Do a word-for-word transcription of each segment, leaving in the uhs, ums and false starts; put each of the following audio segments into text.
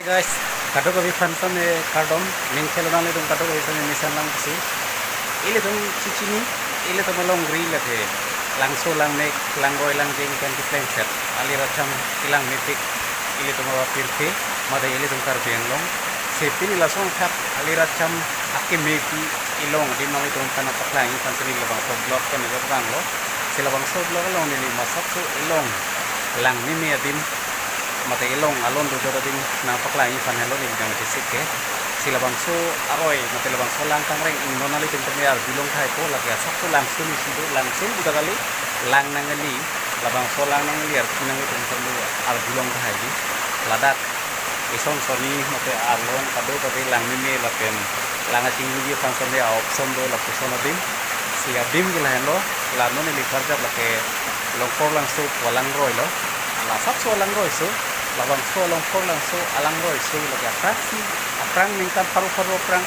Guys, kadokave aphan same kardom, ning khelo nanglitum kadokave same mesen lang pusi. Ilitum chichini, ilitum alongri lake, langso langmek, langroi langjeng pen keplengset, ali racham kelang mepik, ilitum awa pirthe, mate ilitum Karbi Anglong. Si pini lason thak, ali racham akeme pi ilong adim nanglitum aphan nangpaklangji aphan si neli labangso vlog pen neli vanglo. Si labangso vlog along neli masapso ilong lang meme adim mate ilong alon dojot adim nangpaklangji aphan helo neli nangchesik ke. Si labangso aroi mate labangso lang kangreng ingno nanglitum tame arjulong tahai po, lake asapso langsun isi do, langsun puta kali, lang nangli, labangso lang nangli arju nanglitum tame arjulong tahai di. Ladak ison soni mate arlong kadokave lang meme lapen lang kachingluji aphan same a-option do lapuson adim. Si adim ke lahenlo, la non neli karjap lake Longkor Langso pu alangroi lo. La asapso alangroi so, labangso Longkor Langso alangroi so lake aphrangsi, aphrang ningkan pharo pharo aphrang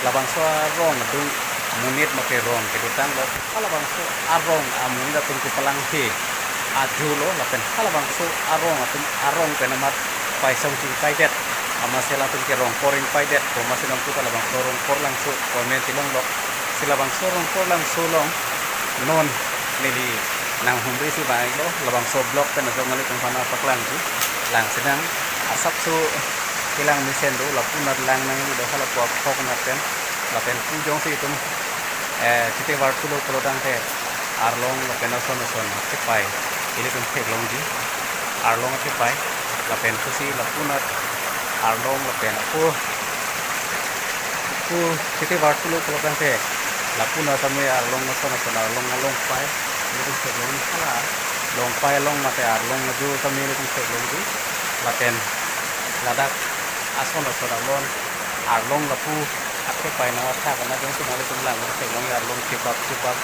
labangso arong adung monit mate rong kedotang lo. Halabangso arong amonit atum kepalangthe ajo lo, lapen halabangso arong atum arong pen amat paisong chingpaidet, amatsi latum ke rong poring paidet, komatsi nangputa labangso Longkor Langso koimen tilong lo. Si labangso Longkor Langso along non neli nanghumri si vanglo, labangso vlog pen ajok nanglitum aphan nangpaklangji. Lang sinang asapso kelang mesen do, lapu nat lang nangli do, halapu aphok nat pen, lapen pu jongsi itum eh, chite vartulo pulotangte arlong lapen ason ason athepai ilitum theklongji. Arlong athepai lapen pusi lapu nat arlong lapen ako pu chite vartulo pulotangte lapu nat tame arlong ason ason arlong alongpai ilitum theklongji, hala longpai along mate arlong ajo tame ilitum theklongji. Lapen ladak ason ason along arlong lapu athepai nang athak ana jongsi nanglitum lang theklong arlong chepap chepap.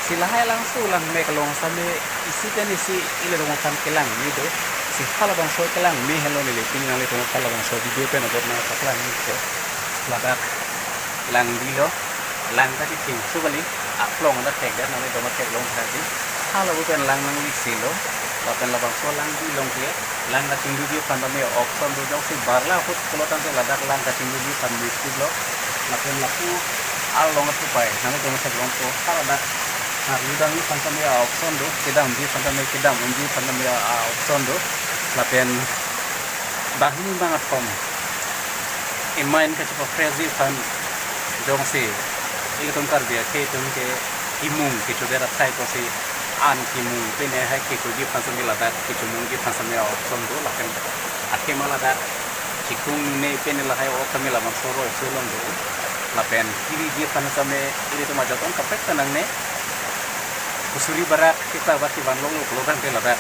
Si lahai langso langmek along same isi pen isi ilitum aphan kelang me do. Si halabangso kelang me helo neli pini nanglitum aphan labangso video pen abot nangpaklangji ke. Ladak lang dilo, lang kachithing so kali, aklong ta thekdet, nanglitum theklong tha di. Hala pu pen lang nangli silo, lapen labangso lang dilong ke, lang kachingluji aphan tame a-option do, jongsi barla ahut pulotangte ladak lang kachingluji aphan mepik lo, lapen lapu arlong athepai nanglitum theklongpo, haladak nang arjudamji aphan tame a-option do, kedamji aphan tame kedam unji aphan tame a-option do, lapen banghini bangkethom emain kachepaphresi aphan jongsi ilitum Karbi akhei atum ke kimung kechodet athai pusi an kimung pine hai kechoji aphan same ladak kechomungji aphan same a-option do, lapen athema ladak chikung nune pine lahai o tame labangso aroi so along do, lapen kiriji aphan same ilitum ajatong kaprek ta nangne. Kusuri barak kita baki vanlonglo pulotangte ladak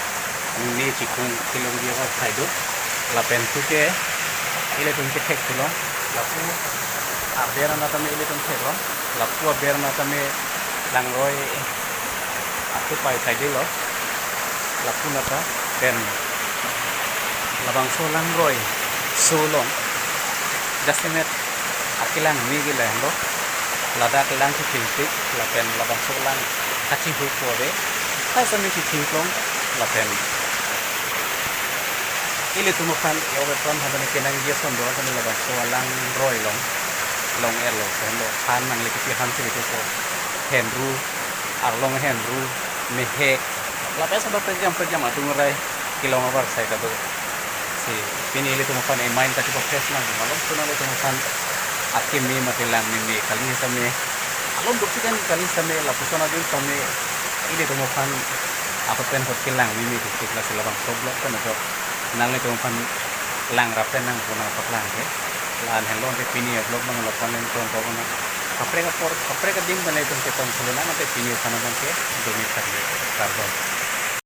nune chikung kelongji aphan athai do. Lapen puke ilitum kethek pulo. Lapu aber anat tame ilitum theklong. Lapu aber anat tame langroi athepai thaidelo. Lapu nat ta pen labangso langroi so along jasemet akelang me ke lahenlo, ladak lang kethingpik lapen labangso lang kachihuk ave, hai same kethingklong lapen ilitum aphan e-ovetron aphan tame kenangji ason do, tame labangso alangroi along, along erlo, lahenlo han nangli kipi han si kepi po, henru, arlong henru, mehek, lapen asaba pejam pejam adung arai kelong abar sai kado. Si pini ilitum aphan emain kachepaphresi nang malom, suna ilitum aphan akeme mate lang meme kali same, alom duktikan kali same, lapuson adim same ilitum aphan apapen hot kelang meme duktik, lasi labangso vlog pen ajok nanglitum aphan lang rap pen nangpo nangpaklang ke. La-an henlo te pini a-vlog abang lapu-an le tong ko na. Kaprek apor, kaprek adim pen itum chetong thulonang, ante pini aphan abang ke dumi thakme, kardom.